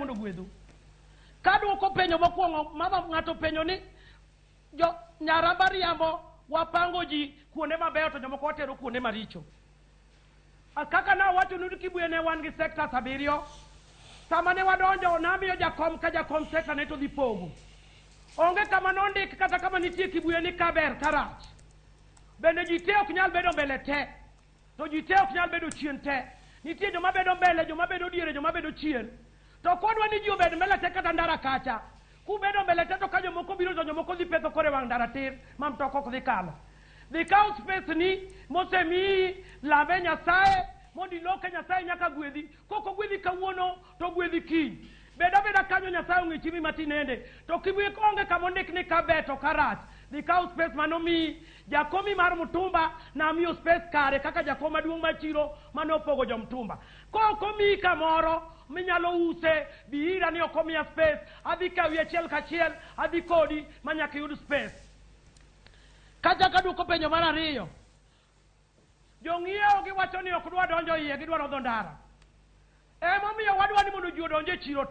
mondo ogwedhu. Kaduoko penjo mokwongo, mama ng'ato penjo ni jo Nyaramba riambo wapango ji kuonde mabeyo to jomoko watero kuonde maricho. Kaka nawacho nu Kibuye ne wan gi sectors 7. Sama ne wadonjo namiyo jakom ka jakom sector ne to dhi pogo. Onge kama nondik kata kama nitie Kibuye ni ka ber ka rach. Bende ji te ok nyal bedo mbele te. To ji te ok nyal bedo chien te. Nitie joma bedo mbele, joma bedo diere, joma bedo chien. To kodwa ni ji obed mbele te kata ndara kacha. Kubedo mbele te to ka jomoko biro to jomoko dhi petho kore wang' ndara tir ma mtoka ok dhi kalo. Dhi kaw space ni mosemiyi, lame Nyasaye mondo iloke Nyasaye nyaka gwedhi. Kok ogwedhi kawuono to ogwedhi kiny. Bed abeda kanyo Nyasaye ong'e chimi matinende. To Kibuye onge kama ondik ni ka ber to ka rach. Dhi kaw space manomiyi. Jakomi mar mtumba namiyo space kare kaka jakom maduong' mar chiro mane opogo jo mtumba. Kok omiyi kamoro minyalo use, bi ira ni ok omiya space, adhi kawi achiel kachiel, adhi kodi ma nyaka iyud space. Kachako aduoko penjo mar ariyo. Jong'iewo giwacho ni ok dwa donjo iye, gidwaro dho ndara. Emomiyo wadwa ni mondo ji odonj e chiro.